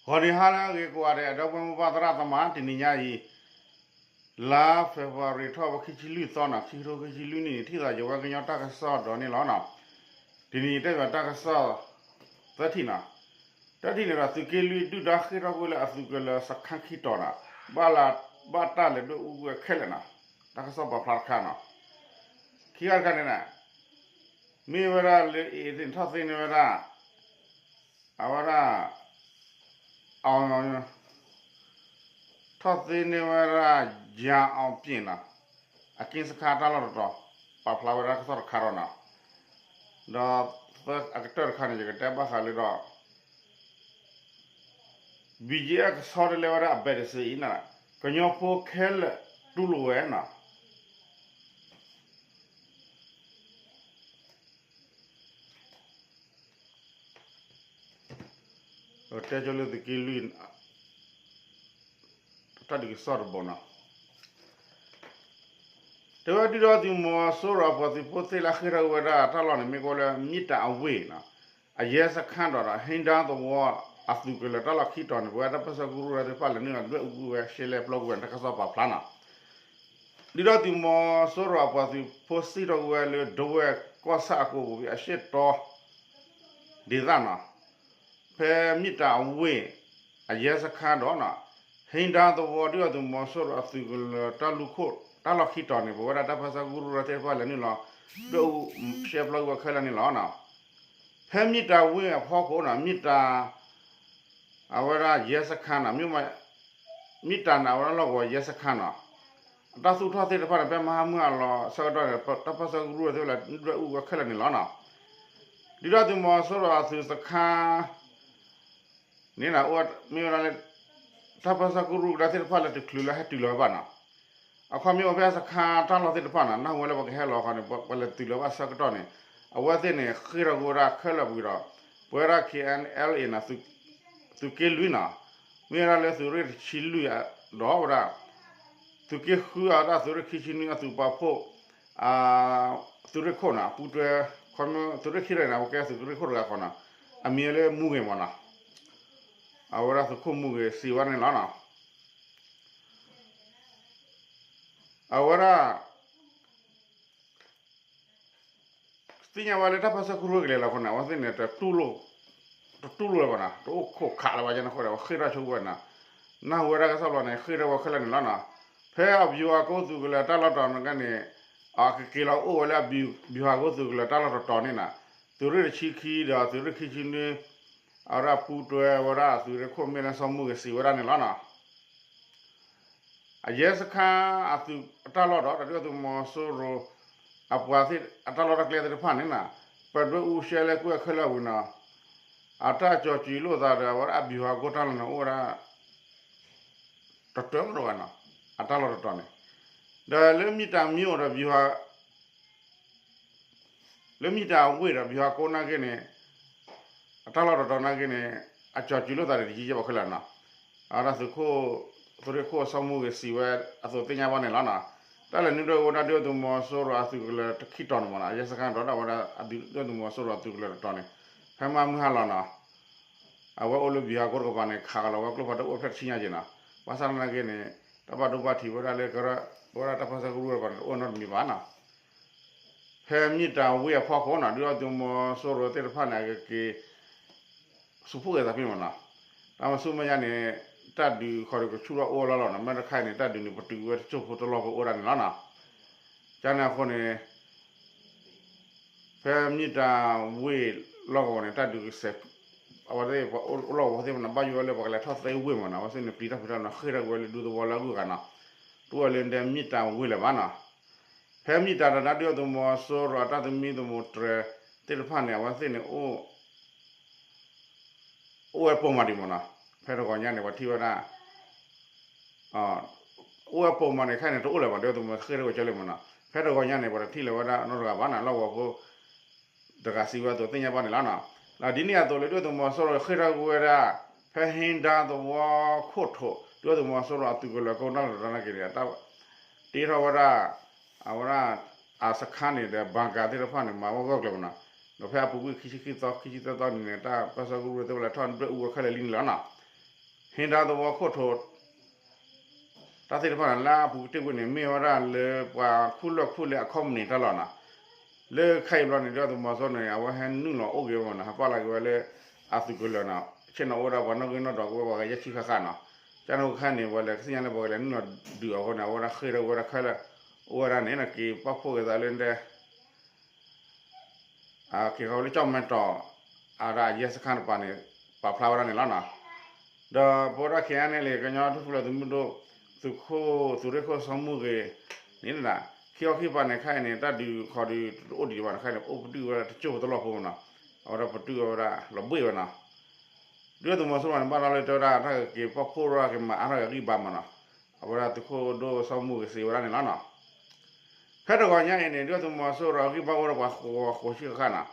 ဂီၤနံၤဟါလၢအဂ့ၤကိးဂၤဒဲး ဒီပုၢ်ဝဲၢ်မိၢ်ပၢ်သရၣ်သမါ တနံၤညါအံၤ လါ February ထီၣ်ဝဲခံဆံလွံၢ်သီနီၤ ခံကထိခံဆံလွံၢ်နံၣ်န့ၣ် ထံၣ်သးယဝဲကညီတၢ်ကစီၣ်ဒီးန့ၣ်လီၤနီၤ. တနံၤအံၤတဲဘၣ်တၢ်ကစီၣ်သၢထံၣ်နီၤ. တၢထံၣ်န့ၣ်ဒီး သုးက့လွံၢ်ဒုၣ်ဒါဃ့ၢ်ထီၣ်ကွံာ်လၢအသုးကလၢၤစခါခံတီၤနီၤ ဘၣ်တၢ်လဲၤဒွဲၣ်အူကွံာ်အခဲလၢာ်နီၤ. တၢ်ကစီၣ်ပာ်ဖျါတခါနီၤ. ခံခါတခါန့ၣ် မ့ၢ်ဝဲဒၣ်လၢအံၤသ့ၣ်န့ၣ် ထီၣ်သ့န့ၢ်ဝဲဒၣ် အဝဲဒၣ် ထီၣ်သ့န့ၢ်ဝဲဒၣ် ယၤအီၣ်ပျ့ၣ်နီၤ အက့စခါတၢ်လီၢ်တတီၤ ပာ်ဖျါဝဲဒၣ်ကစီၣ်တခါဒီးနီၤ. ဒီးအကတၢၢ်တခါန့ၣ် ယကတဲဘၣ်ဃးလၢဒီး ဘံၣ်ကၠံအၣ်ကဆီတလဲဝဲဒၣ်အဘဲးတစ့အံၤနီၤ ကညီဖိခဲလၢာ်တူၢ်လိာ်ဝဲနီၤ. တဲကၠိလၢသုးက့လွံၢ် တၢ်ဒုးကစီၣ်တဘိနီၤ. တဲဝဲဒုၣ်ဒါသုးမီၤစိရိၤအပှၤသုးဖိသ့ၣ်လၢဃ့ၢ်ထီၣ်ဝဲဒၣ်တၢ်လီၢ်န့ၣ် မ့ၢ်ကွၢ်လၢမ့ၣ်တၢ်အဝ့ၢ်နီၤ အယဲစခါဒီး ဟ့ၣ်ဒါသဝီအသုးကလၢၤတၢ်လီၢ်ခံတီၤန့ၣ် ပဝဲတၢ်ပၢၢ်ဆၢကရူၢ်သ့ၣ်တဖၣ်လဲၤနုာ်လီၤဒွဲၣ်အူကွံာ်ဝဲရှဲလဲပျီကွံာ်ဝဲန့ၣ် တၢ်ကစီၣ်ပာ်ဖျါနီၤ. ဒုၣ်ဒါသုးမီၤစိရိၤအပှၤသုးဖိစံၣ်ထီၣ်ကွံာ်ဝဲလၢဒဝဲၢ်ကီၢ်ဆၣ်အကိးပူၤအရှေ့တော ဒေသနီၤ ဖဲမ့ၣ်တၢ်အဝ့ၢ် အယဲစခါဒီးနီၤ ဟ့ၣ်ဒါသဝီဒုၣ်ဒါသုးမီၤစိရိၤအသုးကလၢၤတၢ်လူၢ်ခိၣ်တၢ်လီၢ်ခံတီၤန့ၣ် ပဝဲဒၣ်တၢ်ပၢၢ်ဆၢကရူၢ်သ့ၣ်တဖၣ်လဲၤနုာ်လီၤ ဒွဲၣ်အူရှဲပျီကွံာ်ဝဲခဲလၢာ်န့ၣ်လီၤနီၤ. ဖဲမ့ၣ်တၢ်ဝ့ၢ်အဖီခိၣ်နီၤ မ့ၣ်တၢ် အဝဲဒၣ်ယဲစခါနီၤ မ့ၢ် မ့ၣ်တၢ်န့ၣ် အဝဲဒၣ်လီၢ်ကဝီၤယဲစခါနီၤ အတၢ်သူၣ်ထီၣ်သ့ၣ်တဖၣ်န့ၣ် ဖဲမဟါမုၢ်ဟါလီၤဆၢကတီၢ်န့ၣ် တၢ်ပၢၢ်ဆၢကရူၢ်သ့ၣ်တဖၣ်လဲၤဒွဲၣ်အူဝဲခဲလၢာ်န့ၣ်လီၤနီၤ. ဒုၣ်ဒါသုးမီၤစိရိၤအသုးစခါ န့ၣ်နီၤ မ့ၢ်ဝဲဒၣ်လၢ တၢ်ပၢၢ်ဆၢကရူၢ်ကဒါသ့ၣ်တဖၣ်လၢတချုးလၢဟဲတုၤလီၤဝဲဘၣ်နီၤ. အခီပညီအိၣ်ဖဲစခါတၢ်လီၢ်သ့ၣ်တဖၣ်နီၤ နၢ်ဟူဝဲလၢပှၤကဟဲလီၤအခါန့ၣ် ပှၤလဲၤတုၤလီၤဘၣ်ဆၢကတီၢ်န့ၣ် အဝဲသ့ၣ်န့ၣ် ဃ့ၢ်ထီၣ်ကွံာ်ဝဲဒၣ်ခဲလၢာ်ဝံၤဒီး ပဝဲဒၣ် K N L A နီၤ သုးက့လွံၢ်နီၤ မ့ၢ်ဝဲဒၣ်လၢသုးရ့ၣ်တဆံလွံၢ်ဒီးဝဲဒၣ် သုးက့ဃုအတၢ်သုးရ့ၣ်ခံဆံနွံအသုးပာ်ဖှိၣ် သုးရ့ၣ်ခိၣ်နီၤ ပူၤတွဲ ခီ သုးရ့ၣ်ခံရ့ၣ်န့ၣ် အဝဲကဲသုးရ့ၣ်ခိၣ်တဂၤဃီနီၤ အမံၤလၢမူဂ့ၤမးနီၤ အဝဲဒၣ်သုးခိၣ်မူဂ့ၤစံးဝဲန့ၣ်လီၤနီၤ အဝဲဒၣ် သ့ၣ်ညါဝဲလၢတၢ်ပၢၢ်ဆၢကရူၢ်ကလဲၤလီၤအဃိန့ၣ် အဝဲသ့ၣ်န့ၣ် တတူၢ်လိာ်လၢၤဘၣ်နီၤ တအိၣ်ခိးခးလၢၤဘၣ်န့ၣ်အဃိဒီး အဝဲဃ့ၢ်ထီၣ်ဆိဝဲနီၤ နၢ်ဟူဝဲဒၣ်ကစီၣ်ဘျီန့ၣ် ဃ့ၢ်ထီၣ်ဝဲခဲလၢာ်န့ၣ်လီၤနီၤ ဖဲအဗျူဟာကုန်းသုးကလၢၤတၢ်လီၢ်တတီၤန့ၣ်န့ၣ် အကက့ၤလီၤအိၣ်ဝဲလၢဗျူဟာကုန်းသုးကလၢၤတၢ်လီၢ်တတီၤန့ၣ်နီၤ သုးရ့ၣ်တဆံခံဒီးသုးရ့ၣ်ခံဆံနွံ အဝဲဒၣ်ပူၤတွဲဝဲဒၣ်သုးရ့ၣ်ခိၣ်မ့ၢ်လၢစီၤမူဂ့ၤစံးဝဲဒၣ်န့ၣ်လီၤနီၤ အယဲစခါအသုးအတၢ်လီၢ်ဒီး တၢ်ဒုၣ်ဒါသုးမီၤစိရိၤ အပှၤသ့ၣ်အတၢ်လီၢ်တၢ်ကျဲသ့ၣ်တဖၣ်န့ၣ်နီၤ ပဒွဲၣ်အူရှဲလဲကွံာ်အခဲလၢာ်ဝံၤနီၤ အတၢ်ကၠီၤစံးလိာ်သးဒီး အဝဲဒၣ်အဗျူဟာကုန်းတၢ်လီၢ်န့ၣ် အိၣ်ဝဲဒၣ် တတၢၢ်မးတဂၤနီၤ အတၢ်လီၢ်တတီၤန့ၣ် ဒီးလၢမ့ၣ်တၢ်မံအိၣ်ဒီး လၢမ့ၣ်တၢ်ဝ့ၢ်ဒီး ဗျူဟာကုန်း နာ်က့န့ၣ် အတၢ်လီၢ်တတီၤနာ်က့န့ၣ် အကၠီၤစံးလိာ်သးဒီးတယံာ်ယဲၢ်ဘၣ်ခဲလၢာ်နီၤ အဝဲဒၣ်သုးခိၣ် သုးရ့ၣ်ခိၣ်စီၤမူဂ့ၤစံးဝဲအသိးသ့ၣ်ညါဘၣ်န့ၣ်လီၤနီၤ တၢ်လဲၤနုာ်ဒွဲၣ်အူဝဲဒၣ်ဒုၣ်ဒါသုးမီၤစိရိၤအသုးကလၢၤတခံတီၤန့ၣ်မးနီၤ အယဲစခါန့ၣ်ဒီးဒုၣ်ဒါသုးမီၤစိရိၤအသုးကလၢၤတတီၤန့ၣ် ဖဲမဟါမုၢ်ဟါလီၤနီၤ အဝဲအိၣ်လၢဗျူဟာကုန်းတကပၤန့ၣ် ခးကလီၤဝဲကျိဖးဒိၣ်အိၣ်ဖျဲၣ်တဆံညါက့ၤနီၤ ဘၣ်ဆၣ်သနာ်က့န့ၣ် တၢ်ဘၣ်ဒိဘၣ်ထံးဝဲဒၣ်လၢကရၢ ပဝဲဒၣ်တၢ်ပၢၢ်ဆၢကရူၢ်တကပၤန့ၣ် တအိၣ်နီတမံၤဘၣ်နီၤ ဖဲမ့ၣ်တၢ်ဝ့ၢ်အဖီခိၣ်နီၤ ဒုၣ်ဒါသုးမီၤစိရိၤသ့ၣ်တဖၣ်န့ၣ် အကက့ၤ စူးဖှိၣ်က့ၤသးဖဲမ့ၢ်နီၤ တၢ်မၤဆူမဲာ်ညါန့ၣ် တၢ်ဒုးခီဒုးကဆူၣ်ထီၣ်အိၣ်လီၤလီၤနီၤ မ့ၢ်တခါအံၤန့ၣ် တၢ်ဒုးန့ၣ် ပတုာ်ဝဲတစိၢ်ဖိတလီၢ်ဖိအိၣ်ဒၣ်န့ၣ်လီၤနီၤ ကန့ၣ်အဃိန့ၣ် ဖဲမ့ၣ်တၢ်ဝ့ၢ်လီၢ်ကဝီၤန့ၣ် တၢ်ဒုးကစဲး အဝဲသ့ၣ်ပှၤအိၣ်လီၢ်ကဝီၤသ့ၣ်မ့ၢ်နီၤ ဘၣ်ယိၣ်ဝဲလၢပှၤကလဲၤထီၣ်သ့ဝ့ၢ်မ့ၢ်နီၤ အဝဲသ့ၣ်န့ၣ်ပျံၤတၢ်ဖုးတၢ်မ့ၢ်နီၤ ဃ့ၢ်ထီၣ်ကွံာ်ဝဲလၢဒူသဝီလၢအဂုၤအဂၤနီၤ တအိၣ်ဝဲလၢဒဲမ့ၣ်တၢ်ဝ့ၢ်လၢၤဘၣ်နီၤ ဖဲမ့ၣ်တၢ်ဒီးဒုၣ်ဒါသုးမီၤစိရိၤအတၢ်သမံသမိးတြဲၤသ့ၣ်တဖၣ်န့ၣ် အဝဲသ့ၣ်န့ၣ်အိၣ် အိၣ်ဝဲပိာ်မးဒံးမ့ၢ်နီၤ ဖဲတဂီၤညါန့ၣ် ပှၤထံၣ်ဝဲဒၣ် အိၣ်ဝဲပိာ်မးန့ၣ် ခဲအံၤန့ၣ် တအိၣ်လၢၤဘၣ် ဒုၣ်ဒါသုးမီၤစိရိၤဃ့ၢ်ထီၣ်ဝဲကၢလံမ့ၢ်နီၤ ဖဲတဂီၤညါန့ၣ် ပှၤတထံၣ်လၢၤဝဲဒၣ်နီတဂၤဘၣ်နီၤ လီၢ်ကဝီၤဖိ တဂၤစံးဝဲအသိးသ့ၣ်ညါဘၣ်န့ၣ်လီၤနီၤ လၢဒ်န့ၣ်အသိးလၢဒုၣ်ဒါသုးမီၤစိရိၤဃ့ၢ်ထီၣ်ကွံာ်ဝဲဒၣ် ဖဲဟ့ၣ်ဒါသဝီခိၣ်ထိး ဒုၣ်ဒါသုးမီၤစိရိၤအသုးကလၢၤကိးနီၢ်တတီၤနာ်က့န့ၣ် တ့ထီၣ်ဝဲဒၣ် အဝဲဒၣ် အစခါန့ၣ်ဒီး bunker သ့ၣ်တဖၣ်န့ၣ် မၤဝဲဂၢၢ်ကျၢၤမ့ၢ်နီၤ ဒီးဖဲအပူၤကွံာ်ခံဆံခံသီ ခံဆံသၢသီန့ၣ်န့ၣ် တၢ်ပၢၢ်ဆၢကရူၢ်သ့ၣ်ဝဲလဲၤထီၣ်ဒွဲၣ်အူဝဲခဲလၢာ်လံန့ၣ်လီၤနီၤ ဟ့ၣ်ဒၣ်သဝီခိၣ်ထိး တၢ်သ့ၣ်တဖၣ်န့ၣ် လၢအပူၤကွံာ်တ့ၢ်ကွံာ်န့ၣ် မ့ၢ်ဝဲဒၣ်လၢပှၤခူၣ်လၢၢ်ခူၣ်လဲအ company တၢ်လီၢ်နီၤ. လၢခဲအံၤဘျီန့ၣ် ဒုၣ်ဒါသုးမီၤစိရိၤန့ၣ် အဝဲဟဲနုာ်လီၤအိၣ်က့ၤဝဲမးနီၤ, ဟဲပာ်လီၤက့ၤဝဲလၢ အသုးကလၢၤနီၤ, ဆ့ၣ်နီၤအိၣ်ဝဲဒၣ်ပှၤနီၣ်ဂံၢ်နီၣ်ဒွးက့ၤဝဲ ပှၤဂၤယဲၢ်ဆံဃၣ်ဃၣ်နီၤ. ကန့ၣ်အဃိန့ၣ် ပှၤလဲၤကသ့ၣ်ညါလၢပှၤကလဲၤနုာ်လီၤဒုးအီၤအဃိန့ၣ် အဝဲဒၣ်ဃ့ၢ်ထီၣ်ဝဲဒၣ်ခဲလၢာ် အိၣ်ဝဲဒၣ်န့ၣ် က့ၤပာ်ဖှိၣ်က့ၤသးလၢတဲ က့ၤဃီၤဝဲလၢကၠီၣ်မဲၣ်တီၤ အဒၣ်အရဲစခန်းတပၤန့ၣ် ပာ်ဖျါဝဲဒၣ်န့ၣ်လီၤနီၤ. ဒီးပဝဲဒၣ် KNLA ကညီထူၣ်ဖျဲးသုးမုၢ်ဒိၣ် သုးခိၣ် သုးရ့ၣ်ခိၣ်စီၤမူဂ့ၤန့ၣ် ခံခီခံကပၤန့ၣ် ခဲအံၤန့ၣ် တၢ်ဒုးခီၣ်ဒုးတအိၣ်ဒံးဘၣ်န့ၣ် ခဲအံၤန့ၣ် အိၣ်ပတုာ်ဝဲဒၣ်တကၠိၢ်ပတလီၢ်ဖိမးနီၤ, အဝဲဒၣ်ပတုာ်ဝဲဒၣ်လီၤဘှံးဝဲနီၤ. ဒုၣ်ဒါသုးမီၤစိရိၤန့ၣ် ဘၣ်ဒီးလၢတဲဝဲဒၣ် တၢ်ကက့ၤပာ်ဖှိၣ်ထီၣ်က့ၤမၤအါထီၣ်က့ၤအဂံၢ်ဘါမးနီၤ, အဝဲဒၣ်သုးခိၣ်ဒိၣ်စီၤမူဂ့ၤစံးဝဲဒၣ်န့ၣ်လီၤနီၤ. ဖဲတဂီၤညါအံၤန့ၣ် ဒုၣ်ဒါသုးမီၤစိရိၤအဂံၢ်ဘါအိၣ်ဒီးပှၤဃိးဆံဃၣ်ဃၣ်နီၤ,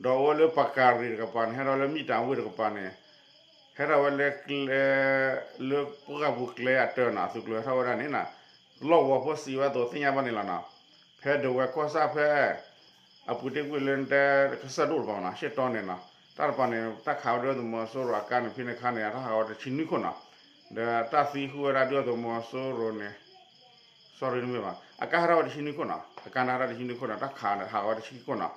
ဒီးအိၣ်ဝဲလၢပကၤရံၣ်တကပၤန့ၣ် ဟဲထီၣ်လၢမ့ၣ်တၢ်ဝ့ၢ်တကပၤန့ၣ် ဟဲထီၣ်ဝဲလၢကျဲ လၢပှၢ်ပူၤကျဲအတၢၢ်နီၤ အသုးကျိၤဟဲထီၣ်ဝဲဒၣ်န့ၣ်နီၤ, လီၢ်ဝီၤဖိစံးဝဲအသိးသ့ၣ်ညါဘၣ်န့ၣ်လီၤနီၤ. ဖဲဒဝဲၢ်ကီၢ်ဆၣ်ဖဲ အပူၤတ့ၢ်ကွံာ်လၢတဲ ကစၢၢ်ဒိၣ်တပၤမးနီၤ ရှ့ၣ်တီန့ၣ်နီၤ တၢ်တပၤန့ၣ် တၢ်ခးဝဲဒုၣ်ဒါသုးမီၤစိရိၤအကါန့ၣ် ဖဲန့ၣ်အခါန့ၣ် အတၢ်ဟးဂီၤတဆံနွံခိၣ်နီၤ, ဒီးတၢ်သံဃုာ်ဝဲဒၣ်ဒုၣ်ဒါသုးမီၤစိရိၤန့ၣ် sorry တမ့ၢ်ဘၣ် အကါဟးထီၣ်ဝဲတဆံနွံခိၣ်နီၤ အကါန့ၣ်ဟးထီၣ်တဆံနွံခိၣ်နီၤ တၢ်ခးန့ၣ်ဟးဂီၤဝဲတဆံခံခိၣ်နီၤ,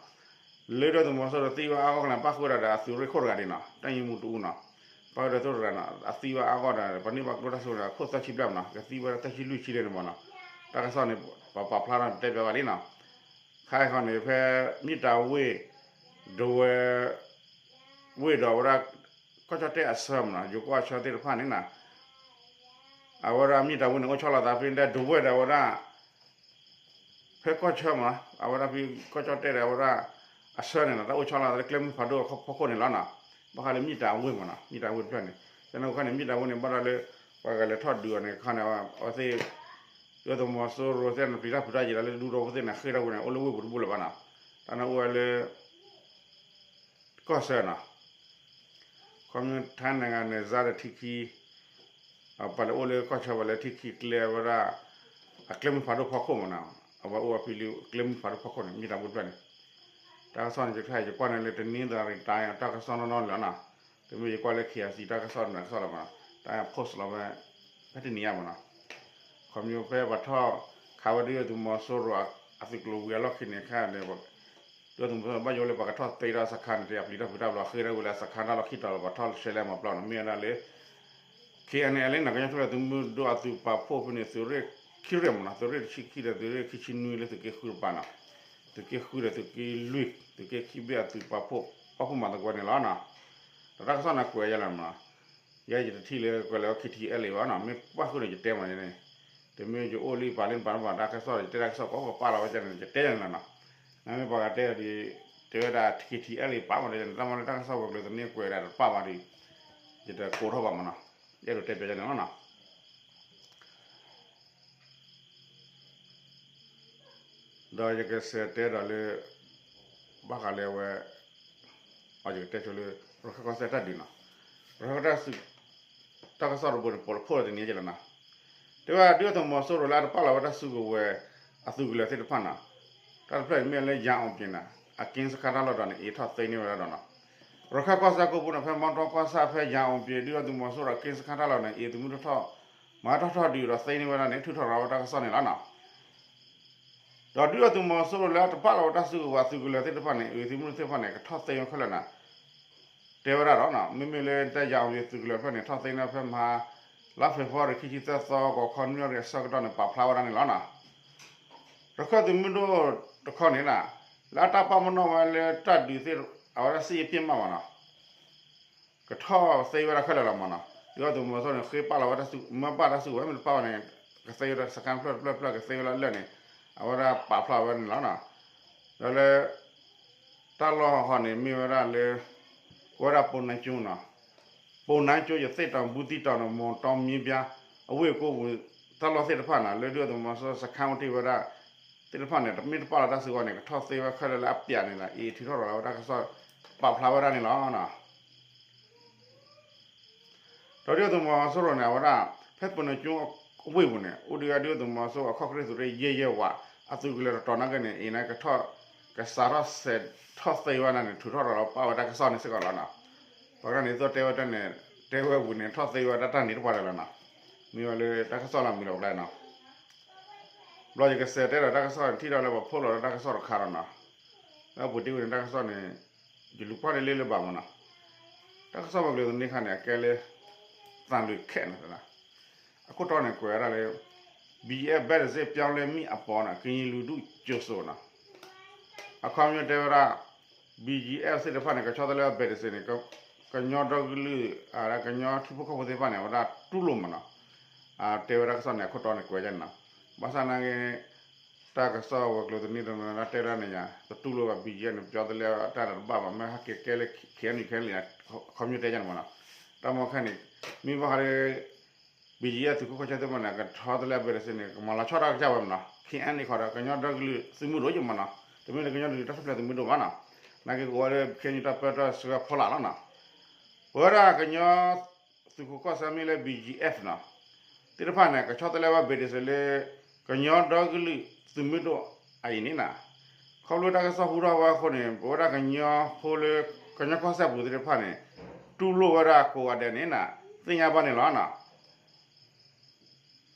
လၢဒုၣ်ဒါသုးမီၤစိရိၤသံဝဲအါဂီၢ်န့ၣ် ပၣ်ဃုာ်ဝဲဒၣ်ဒီးအသုးရ့ၣ်ခိၣ်တဂၤဒံးနီၤ တၢ်ယံမူတအူနီၤ, ပၣ်ဃုာ်ဒီးသုးရ့ၣ်တဂၤနီၤ အသံဝဲအါဂီၢ်ဒီး ပှၤန့ၢ်ဘၣ်ကျိတၢ်စိန့ၣ် အခိၣ်သၢဆံဘျဲၣ်မးနီၤ ကသံဝဲဒၣ်သၢဆံလွံၢ်ဆံလံန့ၣ်မးနီၤ, တၢ်ကစီၣ်န့ၣ် ပပာ်ဖျါထီၣ်န့ၣ် ပတဲပၠးဘၣ်လံနီၤ. ခါအံၤခီန့ၣ် ဖဲမ့ၣ်တၢ်ဝ့ၢ် ဒဝဲၢ် ဝ့ၢ်ဒီးဝဲဒၣ် ကီၢ်ကၠီၣ်တဲၣ်အဆၢမးနီၤ ယိၤကီၢ်အဆၢသ့ၣ်တဖၣ်န့ၣ်နီၤ, အဝဲဒၣ်မ့ၣ်တၢ်ဝ့ၢ်န့ၣ် အိၣ်ဆီလီၤသးဖဲဒဝဲၢ်ဒီးဝဲဒၣ် ဖဲကီၢ်ဆၢမးနီၤ အဝဲဒၣ်ဖဲကီၢ်ကၠီၣ်တဲၣ်ဒီးအဝဲဒၣ် အဆၢန့ၣ်နီၤ တၢ်အိၣ်ဆီလီၤသးလၢကျဲမုၢ်ဖးဒိၣ်ဖီခိၣ်န့ၣ်လီၤနီၤ, ဘၣ်ဃးလၢမ့ၣ်တၢ်ဝ့ၢ်မးနီၤ မ့ၣ်တၢ်ဝ့ၢ်တဖျၢၣ်န့ၣ် ကန့ၣ်အဃိန့ၣ် မ့ၣ်တၢ်ဝ့ၢ်န့ၣ် ဘၣ်ဒီးလၢ ပှၤဂၤလဲၤထီၣ်ဒုးအီၤန့ၣ်ခီန့ၣ် အဝဲသ့ၣ် ဒုၣ်ဒါသုးမီၤစိရိၤသ့ၣ်န့ၣ် ပျံၤတၢ်ဖုးတၢ်ယံၤဒီးလၢဒူဒီဖိသ့ၣ်န့ၣ် ဃ့ၢ်ထီၣ်ဝဲန့ၣ် အိၣ်လၢဝ့ၢ်ပူၤတဘိလၢၤဘၣ်နီၤ, တၢ်န့ၣ်အိၣ်ဝဲလၢ ကီၢ်ဆၢနီၤ, ခီဖျိထဲန့ၣ်ဂၤန့ၣ် စါဒီးထံခံ ပှၤလဲၤအိၣ်လၢကီၢ်ဆၢ ပှၤလဲၤထံခံကျဲဝဲဒၣ် အကျဲမုၢ်ဖးဒိၣ်ဖီခိၣ်မးနီၤ, အဝဲအိၣ်ဝဲဖဲလၢကျဲမုၢ်ဖးဒိၣ်ဖီခိၣ်န့ၣ် မ့ၣ်တၢ်ဝ့ၢ်တဖျၢၣ်န့ၣ်, တၢ်ကစီၣ်န့ၣ် ယခါယကွၢ်န့ၣ်လၢတနံၤသရံးတၢ်တၢ်ကစီၣ်နီၢ်နီၢ်န့ၣ်လီၤနီၤ, တမ့ၢ်ယကွၢ်လၢ KIC တၢ်ကစီၣ်န့ၣ်ကစီၣ်လီၤမးနီၤ, တၢ် post လီၤဝဲ ဖဲတနံၤညါမးနီၤ, ခီဖျိဖဲပှၤထီၣ်ခးဝဲဒုၣ်ဒါသုးမီၤစိရိၤအသုးကျိၤဝံၤအလီၢ်ခံန့ၣ်ခါန့ၣ် ဒုၣ်ဒါသုးမီၤစိရိၤဘၣ်ယိၣ်လၢပှၤကထီၣ်သ့ဒီးစခါန့ၣ် တၢ်ပျံၤတၢ်ဖုးတၢ်ဘျီ ဃ့ၢ်ထီၣ်ဝဲလၢစခါတၢ်လီၢ်ခံတီၤလီၤ ပှၤထီၣ်ဆှဲလဲမၤပျီန့ၣ် မ့ၢ်ဝဲဒၣ်လၢ KNLA နီၤ ကညီထူၣ်ဖျဲးသုးမုၢ်ဒိၣ်အသုးပာ်ဖှိၣ်ဖဲန့ၣ် သုးရ့ၣ်ခံရ့ၣ်မးနီၤ သုးရ့ၣ်တဆံခံဒီးသုးရ့ၣ်ခံဆံနွံလၢသုးက့ဃုတပၤနီၤ, သုးက့ဃုဒီးသုးက့လွံၢ် သုးက့ခံဘ့ၣ်အသုးပာ်ဖှိၣ် ပာ်ဖှိၣ်မၤသကိးန့ၣ်လီၤနီၤ, ဒီးတၢ်ကစီၣ်န့ၣ်ကွဲးယဲလီၤမးနီၤ, ယဲယတထံၣ်လၢကွဲးလၢ KTLA ဘၣ်နီၤ, မ့ၢ်ပၣ်ဃုာ်န့ၣ် ယတဲမးန့ၣ်, တမ့ၢ်ယအိၣ်လၢပာ်လၢပာ်လၢပာ်တၢ်ကစီၣ် ယတဲတၢ်ကစီၣ်ကိးကပာ်လီၤဝဲန့ၣ် ယတဲယဲန့ၣ်လီၤနီၤ, နမ့ၢ်ပှၤဂၤတဲဒီး တဲဝဲဒၣ် KTLA ပာ်မးဒီး တၢ်မ့ၢ်လၢတၢ်ကစီၣ်ဝဲၤကျိၤသန့ကွဲးဒၣ်တပာ်ဘၣ်ဒီး ယတကိးထီၣ်ဘၣ်မးနီၤ, ယအဲၣ်ဒိးတဲပၠးယဲန့ၣ်လီၤနီၤ. ဒီးယကစးတဲဒီးလၢ ဘၣ်ဃးလၢအဝဲ အယကတဲဆိလၢ ရခၢၣ်ကီၢ်စဲၣ်တၢ်ဒုးနီၤ, ရခၢၣ်တၢ်စု တၢ်ကစီၣ်တဘိန့ၣ် ပိာ်လၢဖှိၣ်လီၤတနံၤက့လီၤနီၤ, တဲဝဲဒၣ်ဒုၣ်ဒါသုးမီၤစိရိၤလၢအတပာ်လီၤဝဲတၢ်စုကဝဲၤ အသုးကလၢၤသ့ၣ်တဖၣ်နီၤ, တၢ်တဖျၢၣ်န့ၣ်မ့ၢ်လၢယၤအီပျ့ၤနီၤ, အက့စခါတၢ်လီၢ်ဒီးန့ၣ် အ့ၣ်ထီၣ်သ့န့ၢ်ဝဲဒၣ်ဒီးနီၤ, ရခၢၣ်ကီၢ်စဲၣ်ကိးပူၤန့ၣ် ဖဲမီတီကီၢ်ဆၣ်ဖဲယၤအီပျ့ၤ ဒုၣ်ဒါသုးမီၤစိရိၤအက့စခါတၢ်လီၢ်န့ၣ် အ့ၣ်သုးမုၢ်ဒိၣ်ထီၣ် မၤထီၣ်ထီၣ်ဒုးဒီးသ့န့ၢ်ဝဲဒၣ်န့ၣ် ထုးထီၣ်ရၤဝဲတၢ်ကစီၣ်န့ၣ်လီၤနီၤ. ဒီးဒုၣ်ဒါသုးမီၤစိရိၤလၢအတပာ်လီၤဝဲတၢ်စုကဝဲၤအသုးကလၢၤသ့ၣ်တဖၣ်န့ၣ် အ့ၣ်သုးမုၢ်ဒိၣ်သ့ၣ်တဖၣ်န့ၣ် ကထီၣ်သ့ဝဲခဲလၢာ်နီၤ, တဲဝဲဒၣ်ဒီး မ့မ့ၢ်လၢတၢ်ယၤအီပျ့ၤသုးကလၢၤတဖျၢၣ်န့ၣ် ထီၣ်သ့န့ၢ်ဖဲမဟါ လါဖ့ၤဘြူၤအါရံၤ ခံဆံသၢသီ ဂီၤခီနွံနၣ်ရံၣ်အဆၢကတီၢ်န့ၣ် ပာ်ဖျါဝဲဒၣ်န့ၣ်လီၤနီၤ. ရခၢၣ်သုးမုၢ်ဒိၣ်တခီန့ၣ်နီၤ လၢအတၢ်ပာ်ပနီၣ်ဝဲလၢတၢ်ဒုးသ့ၣ် အဝဲဒၣ်စစ်ရေးပစ်မှတ်မးနီၤ ကထီၣ်သ့ဝဲဒၣ်ခဲလၢာ်လီၤမးနီၤ. ဒုၣ်ဒါသုးမီၤစိရိၤန့ၣ် ဃ့ပာ်လီၤဝဲတၢ်စု မ့ၢ်ပာ်တၢ်စုကဝဲၤ မ့ၢ်တပာ်ဘၣ်န့ၣ် ကသ့ဝဲဒၣ်စခါဖျၢၣ်တဖျၢၣ်တဖျၢၣ် ကသ့ဝဲဒၣ်လၢာ်န့ၣ် အဝဲဒၣ်ပာ်ဖျါဝဲန့ၣ်လီၤနီၤ. ဒီးလၢ တၢ်လီၢ်ဟီန့ၣ် မ့ၢ်ဝဲဒၣ်လၢ ကိးဝဲဒၣ်ပိနါကၠိနီၤ. ပိနါကၠိ ရသေ့တောင် ဘူးသီးတောင်န့ၣ် မောင်တော မင်းပြား အဝ့ၢ်ကိပူၤ တၢ်လီၢ်သ့ၣ်တဖၣ်န့ၣ် လၢဒုၣ်ဒါသုးမီၤစိရိၤစခန်းအိၣ်တ့ၢ်ဝဲဒၣ် သ့ၣ်တဖၣ်န့ၣ် တမ့ၢ်တပာ်လီၤတၢ်စုကဝဲၤန့ၣ် ကထီၣ်သ့ဝဲခဲလၢာ်လၢအပျးန့ၣ်လီၤ. အ့ၣ်ထုးထီၣ်ရၤလီၤဝဲတၢ်ကစီၣ် ပာ်ဖျါဝဲဒၣ်န့ၣ်လီၤ. ဒီးဒုၣ်ဒါသုးမီၤစိရိၤန့ၣ် အဝဲဒၣ် ဖဲပိနါကၠိအဝ့ၢ်ပူၤန့ၣ် အိၣ်ဒံးဝဲဒုၣ်ဒါသုးမီၤစိရိၤအခီၣ်ကရံၣ်သုးရ့ၣ်ယဲၢ်ယဲၢ်ဝး အသုးကလၢၤတတီၤနာ်က့န့ၣ် အ့ၣ်န့ၣ်ကထီၣ် ကစးထီၣ်စဲးထီၣ်သ့ဝဲဒၣ်န့ၣ် ထုးထီၣ်ရၤလီၤပာ်ဝဲတၢ်ကစီၣ်န့ၣ်စ့ၢ်ကီးလီၤနီၤ. ပှၤကန့ၣ်သိးတဲဝဲတၢ်န့ၣ် တဲဝဲပူၤန့ၣ် ထီၣ်သ့ဝဲဒၣ်တၢ်န့ၣ်တပှၢ်တၢၢ်လီၤနီၤ. မ့ၢ်ဝဲလၢတၢ်ကစီၣ်လၢအမံၤလီၤကျါနီၤ. ဘျီယကစဲးတဲဒီးတၢ်ကစီၣ်န့ၣ် ထံၣ်ဒီးလၢပှၤဖီၣ်လီၤဒီးတၢ်ကစီၣ်တခါလီၤနီၤ. လၢအပူၤတ့ၢ်ဝဲန့ၣ် တၢ်ကစီၣ်န့ၣ် ယလူၤကွၢ်လၢလၢဘၣ်မနီၤ. တၢ်ကစီၣ်ဝဲၤကျိၤသန့ခါန့ၣ် အကဲလၢ သံလွင်ခဲနီၤ. အခိၣ်တီန့ၣ်ကွဲးဝဲဒၣ်လၢ ဘီယံအ့ ဘဲးတစ့ၣ် ပြောင်းလဲမှုအပေါ်နီၤ ကရင်လူထုကြိုဆိုနီၤ. အခီပညီတဲဝဲဒၣ် ဘီယံအ့သ့ၣ်တဖၣ်န့ၣ် ကဆီတလဲဘဲးတစ့ၣ်န့ၣ် ကညီဒီကလုာ် ကညီထံဖိကီၢ်ဖိသ့ၣ်တဖၣ်န့ၣ် အဝဲဒၣ်တူၢ်လိာ်မနီၤ. တဲဝဲဒၣ်တၢ်ကစီၣ်န့ၣ် အခိၣ်တီန့ၣ်ကွဲးဒ်န့ၣ်နီၤ. ဘၣ်ဆၣ်နာ်က့ တၢ်ကစီၣ်ဝဲၤကျိၤသန့တနီၤတဲဒၣ်န့ၣ်ယါ တတူၢ်လိာ်ဘၣ် ဘီယံအ့န့ၣ် ပြောင်းလဲတၢ်ဒီးတဘၣ်ဘၣ် မ့ၢ်ဟဲက့ၤကဲလၢ ခဲအံၤန့ၣ် အခီပညီတဲဒ်န့ၣ်မနီၤ. တၢ်မ့ၢ်ခဲန့ၣ် မ့ၢ်ဘၣ်ဃးဒီး ဘီယံအ့သုးခိၣ်ကီၢ်ဆၣ်သ့ၣ်တဖၣ်န့ၣ် ကဆီတလဲဘဲးတစ့ၣ်န့ၣ် ကမၤလီၤဆီဒၣ်တၢ်ကစၢ်ဝဲမနီၤ. ခဲအံၤန့ၣ်ခီဒီး ကညီဒီကလုာ်သုးမုၢ်ဒိၣ်ယမနီၤ. တမ့ၢ်လၢကညီဒီကလုာ်တၢ်ထူၣ်ဖျဲးသုးမုၢ်ဒိၣ်ဘၣ်နီၤ. နာ်က့ကဝဲလၢခဲအံၤန့ၣ်တၢ်ပၢတၢ်ဆှၢဖီလာ်လီၤနီၤ. ပဝဲဒၣ်ကညီ သုးခိၣ်ကီၢ်ဆၣ်မ့ၢ်လၢ ဘီယံအ့နီၤ သ့ၣ်တဖၣ်န့ၣ် ကဆီတလဲဝဲဘဲးတစ့ၣ်လၢ ကညီဒီကလုာ်သုးမုၢ်ဒိၣ်အအံၤန့ၣ်နီၤ. ခီဖျိတၢ်ကစီၣ်ဟူထီၣ်ဝဲအဃိန့ၣ် ပဝဲဒၣ်ကညီဖိလၢ ကညီကီၢ်စဲၣ်ပူၤသ့ၣ်တဖၣ်န့ၣ် တူၢ်လိာ်ဝဲဒၣ်ကိးဂၤဒဲးန့ၣ်နီၤ သ့ၣ်ညါဘၣ်န့ၣ်လီၤနီၤ.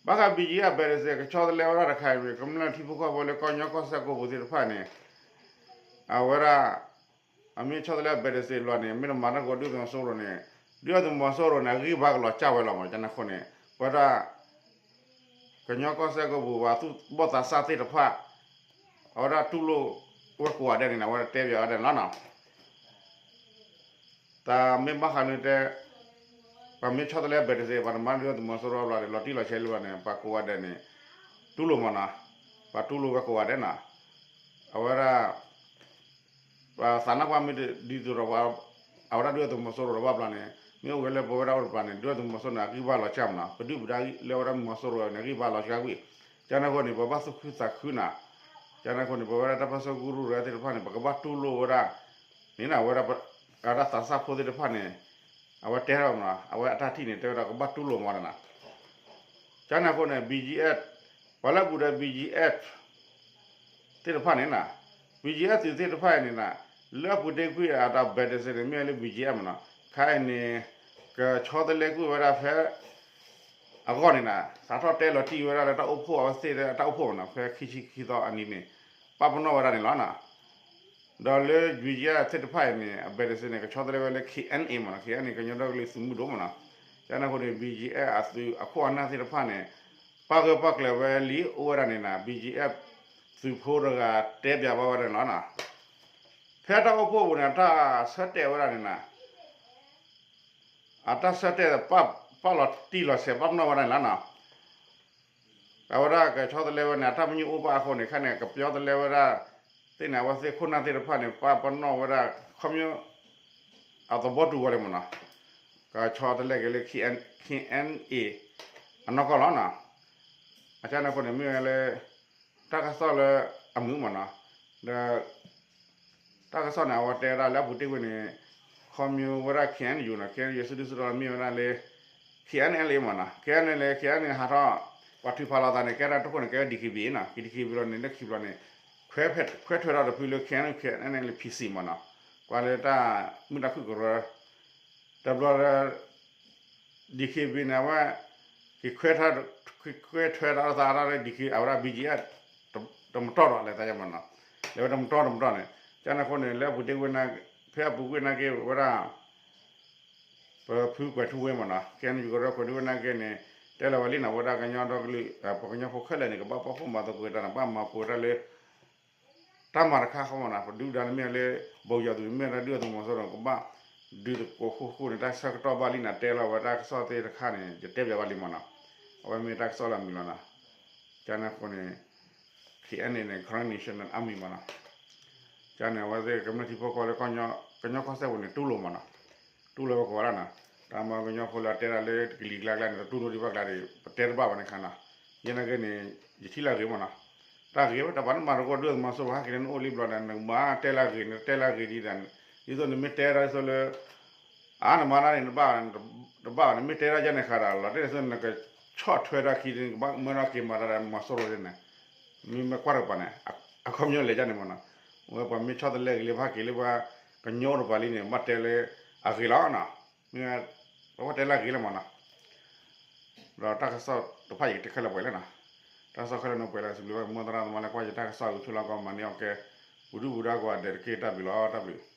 ဘၣ်ဃး ဘီယံအ့ ဘဲးတစ့ၣ် ကဆီတလဲဝဲဒၣ်တခါအံၤ ကမျၢၢ်ထံဖိကီၢ်ဖိလၢကညီကီၢ်စဲၣ်ကိးပူၤသ့ၣ်တဖၣ်န့ၣ် အဝဲဒၣ် အမ့ၢ်ဆီတလဲဘဲးတစ့ၣ်လီၤန့ၣ် မ့ၢ်တမၤတၢ်ကဝီၤဒုၣ်ဒါသုးမီၤစိရိၤန့ၣ် ဒုၣ်ဒါသုးမီၤစိရိၤန့ၣ် အဂံၢ်ဘါကလီၤစၢ်ဝဲလီၤမး ကန့ၣ်အဃိန့ၣ် ပဝဲဒၣ် ကညီကီၢ်စဲၣ်ကိးပူၤ ပှၤသူၣ်ဘီၣ်သးစၢ်သ့ၣ်တဖၣ် အဝဲဒၣ်တူၢ်လိာ်ဝဲကိးဂၤဒဲးန့ၣ် အဝဲဒၣ်တဲပၠးဝဲဒၣ်န့ၣ်လီၤနီၤ. တၢ်မ့ၢ်ဘၣ်ဃးလၢတဲ ပှၤမ့ၢ်ဆီတလဲဘဲးတစ့ၣ် ပှၤတမၤဒုၣ်ဒါသုးမီၤစိရိၤဘျီန့ၣ် လီၤတံၢ်လီၤဆဲးလၢဘျီန့ၣ် ပှၤကိးဂၤဒဲးန့ၣ် တူၢ်လိာ်မးနီၤ, ပှၤတူၢ်လိာ်ဝဲကိးဂၤဒဲးနီၤ, အဝဲဒၣ် ပှၤသးနါပှၢ်မ့ၢ်ဒ်သိးဒီး အဝဲဒၣ်ဒုၣ်ဒါသုးမီၤစိရိၤဒီးဘၣ်ဘျီန့ၣ် မ့ၢ်အိၣ်ဝဲလၢပဝဲဒၣ်အိၣ်တပၤန့ၣ် ဒုၣ်ဒါသုးမီၤစိရိၤန့ၣ် အဂံၢ်ဘါလီၤစၢ်မးနီၤ,ပဒုၣ်ပဒါလၢအဝဲဒၣ်မီၤစိရိၤန့ၣ် အဂံၢ်ဘါလီၤစၢ်ကွံာ်, ကန့ၣ်အဃိန့ၣ် ပဘၣ်သူၣ်ခုသးခုနီၤ, ကန့ၣ်အဃိန့ၣ် ပဝဲဒၣ်တၢ်ပၢဆှၢကရူၢ်ကရၢသ့ၣ်တဖၣ်န့ၣ် ပကဘၣ်တူၢ်လိာ်ဝဲဒၣ် န့ၣ်နီၤ အဝဲဒၣ် အဝဲဒၣ်သးစၢ်ဖိသ့ၣ်တဖၣ်န့ၣ် အဝဲတဲထီၣ်မးနီၤ, အဝဲအတၢ်ထံၣ်န့ၣ် တဲဝဲဒၣ်ကဘၣ်တူၢ်လိာ်မးနီၤ, ကန့ၣ်အဃိန့ၣ် ဘီယံအ့ ပှၤလၢအပူၤဒီး ဘီယံအ့ သ့ၣ်တဖၣ်န့ၣ်နီၤ, ဘီယံအ့သုးသ့ၣ်တဖၣ်အံၤန့ၣ်နီၤ, လၢအပူၤတ့ၢ်ကွံာ်အတၢ်ဘဲးတစ့ၣ်န့ၣ် မ့ၢ်လၢ ဘီယံအ့မးနီၤ, ခါအံၤန့ၣ် ကဆီတလဲကွံာ်ဝဲဒၣ်ဖဲ အဂီၢ်န့ၣ်နီၤ, စးထီၣ်တဲလီၤတံၢ်ဝဲဒၣ်လၢတၢ်အိၣ်ဖှိၣ်အဝဲသ့ၣ်လၢတၢ်အိၣ်ဖှိၣ်မးနီၤ, ဖဲခံဆံခံသီအနံၤန့ၣ် ပာ်ပနီၣ်ဝဲဒၣ်န့ၣ်လီၤနီၤ. ဒီးလၢ ဘီယံအ့သ့ၣ်တဖၣ်အံၤန့ၣ် အဘဲးတစ့ၣ်န့ၣ် ကဆီတလဲဝဲလၢ ခဲအံၤန့ၣ်မးနီၤ, ခဲအံၤန့ၣ် ကညီဒီကလုာ်သုးမုၢ်ဒိၣ်မးနီၤ, ကန့ၣ်အဃိန့ၣ် ဘီယံအ့အသုးအခိၣ်အနၢ်သ့ၣ်တဖၣ်န့ၣ် ပာ်ဂၢၢ်ပာ်ကျၢၤဝဲလံ အိၣ်ဝဲဒၣ်န့ၣ်နီၤ, ဘီယံအ့သုးဖိတဂၤတဲပၠးဘၣ်ဝဲဒၣ်န့ၣ်လီၤနီၤ. ဖဲတၢ်အိၣ်ဖှိၣ်ပူၤန့ၣ် အတၢ်ဆၢတဲာ်ဝဲဒၣ်န့ၣ်နီၤ အတၢ်ဆၢတဲာ် ပာ်လီၤတံၢ်လီၤဆဲး ပာ်ပနီၣ်ဝဲဒၣ်န့ၣ်လီၤနီၤ. အဝဲဒၣ်ကဆီတလဲဝဲန့ၣ် အတၢ်မညိၣ်အိၣ်ဘၣ်အဃိန့ၣ် ခဲန့ၣ် ကပၠီတလဲဝဲဒၣ်သ့ၣ်န့ၣ် အဝဲသ့ၣ်ခိၣ်နၢ်သ့ၣ်တဖၣ်န့ၣ် ပာ်ပနီၣ်ဝဲဒၣ် ခီပညီ အသဘောတူဝဲလံမးနီၤ, ကဆီတလဲက့ၤလၢ ခဲအံၤန့ၣ် အနီၢ်ကီၢ်လီၤနီၤ. အကန့ၣ်အဃိန့ၣ် မ့ၢ်ဝဲလၢ တၢ်ကစီၣ်လၢအမုာ်မးနီၤ, ဒီး တၢ်ကစီၣ်န့ၣ် အဝဲတဲဝဲဒၣ်လၢအပူၤတ့ၢ်ကွံာ်န့ၣ် ခီပညီဝဲဒၣ် ခဲအံၤန့ၣ် ယူၤနီၤ, ခဲအံၤ ယစုဒုစုတီၤမ့ၢ်ဝဲဒၣ်လၢ ခဲအံၤန့ၣ် မးနီၤ, ခဲအံၤန့ၣ် ခဲအံၤန့ၣ် ဟးထီၣ် ပှၤထုးဖးလီၤသးန့ၣ် ကဲဒၣ်တခိၣ်န့ၣ် ကဲဝဲ ဒီက့ဘံ နီၤ, က့ၤ ဒီက့ဘံ လီၤန့ၣ် လၢခံဘျီန့ၣ် ခွဲးထွဲဒီးတဖုလၢ ခဲအံၤန့ၣ် ခဲအံၤန့ၣ် လၢ ဖံစံ မးနီၤ, ကွၢ်လၢတၢ်မုာ်တၢ်ခုၣ်ကရၢ တဘျီလၢ ဒီက့ဘံ န့ၣ် အဝဲ က့ၤခွဲးထွဲ က့ၤခွဲးထွဲဒီးသးအါထီၣ်လၢ ဒီက့ အဝဲဒၣ် ဘီကၠံအၣ် တမတီၢ်ဒီးလဲၤသးယါမးနီၤ, လဲၤဝဲတမတီၢ်တမတီၢ်န့ၣ်, ကန့ၣ်အဃိန့ၣ် လၢအပူၤတ့ၢ်ဝဲ ဖဲအပူၤကွံာ်နာ်က့ဝဲဒၣ် ပဖုကွဲၤထူဝ့မးနီၤ, ကန့ၣ် ယူၤကရၢကွဲၤထူဝ့နာ်က့န့ၣ် တဲလီၤဝဲလံနီၤ, ဝဲဒၣ်ကညီဒီကလုာ် ပှၤကညီဖိခဲလၢာ်န့ၣ် ကဘၣ်ပာ်ဖှိၣ်မၤသကိးတၢ်န့ၣ် ဘၣ်မၤပှဲၤတၢ်လၢ တၢ်မၤတခါဃီမးနီၤ, ပဒုၣ်ဒါန့ၣ်မ့ၢ်လၢ ဘီယံအသုး မ့ၢ်ဒၣ်ဒုၣ်ဒါသုးမီၤစိရိၤ ကဘၣ်ဒုးသကိးဃူဃူန့ၣ် တၢ်ဆၢကတီၢ်ဘၣ်လံနီၤ, တဲလီၤဝဲတၢ်ကစီၣ်သ့ၣ်တခါန့ၣ် ယတဲပၠးဘၣ်လံမးနီၤ, အဝဲမ့ၢ်တၢ်ကစီၣ်လၢအမုာ်လီၤနီၤ, ကန့ၣ်အဃိန့ၣ် ခဲအံၤန့ၣ် Karen National Army မးနီၤ, ကန့ၣ် အဝဲသ့ၣ်ကမျၢၢ်ထံဖိကီၢ်ဖိလၢ ကညီကီၢ်စဲၣ်ပူၤန့ၣ် တူၢ်လိာ်မးနီၤ, တူၢ်လိာ်ဝဲကိးဂၤဒဲးနီၤ, တၢ်မၤကညီဖိလၢအတဲဒၣ်လၢတကလံၤကျါကျါန့ၣ် တတူၢ်လိာ်ဒံးဘၣ်ကျါဒီး ပတဲတဘၣ်ဘၣ်န့ၣ်ခါနီၤ, ယဲနာ်က့န့ၣ် ယထံၣ်လၢအဂ့ၤမးနီၤ, တၢ်ဂ့ၤဝဲ တၢ်ပာ်နမၤတကိးဒုၣ်ဒါသုးမီၤစိရိၤ ဟဲက့ၤလၢနအိၣ်လံဘျီန့ၣ် နကမၤတဲလၢအဂ့ၤ နတဲလၢအဂ့ၤဒ်ဒၣ်န့ၣ်, ဒ်သိးနမ့ၢ်တဲဒၣ်ဒ်သိးလၢ အါ နမၤတၢ်န့ၣ် တဘၣ် တဘၣ်န့ၣ် မ့ၢ်တဲဒၣ်ယဲန့ၣ်ဃါဒီး လီၤတဲာ်ဒ်သိးနကဆီၣ်ထွဲတၢ်ခံန့ၣ် ကဘၣ်မၢထီၣ်က့ၤမၤတၢ်ဒီးမီၤစိရိၤန့ၣ်, မ့မ့ၢ်ကွၢ်တကပၤန့ၣ် အခီပညီလဲၤဒ်န့ၣ်မးနီၤ, ဝဲပှၤမ့ၢ်ဆီတလဲက့ၤလၢ ဟဲက့ၤလၢပှၤကညီတပၤလံန့ၣ် ဘၣ်တဲလၢအဂ့ၤလီၤနီၤ, မ့ၢ် အဝဲတဲလၢအဂ့ၤလၢမးနီၤ, ဒီးတၢ်ကစီၣ်တဖၣ်အံၤကတဲခဲလၢာ်ပှဲၤလံနီၤ, တၢ်ကစီၣ်ခဲလၢာ်န့ၣ်ပှဲၤလၢစံးဘျုးဘၣ်မိၢ်သရၣ်သမါလၢကွၢ်ယတၢ်ကစီၣ်အဂုၤထူၣ်လီၤကီမၤန့ၢ်အီၣ်ကဲ ပူၤဒုၣ်ပူၤဒါကိးဂၤဒဲးတက့ၢ် တၢ်ဘျုးလီၤ တၢ်ဘျုး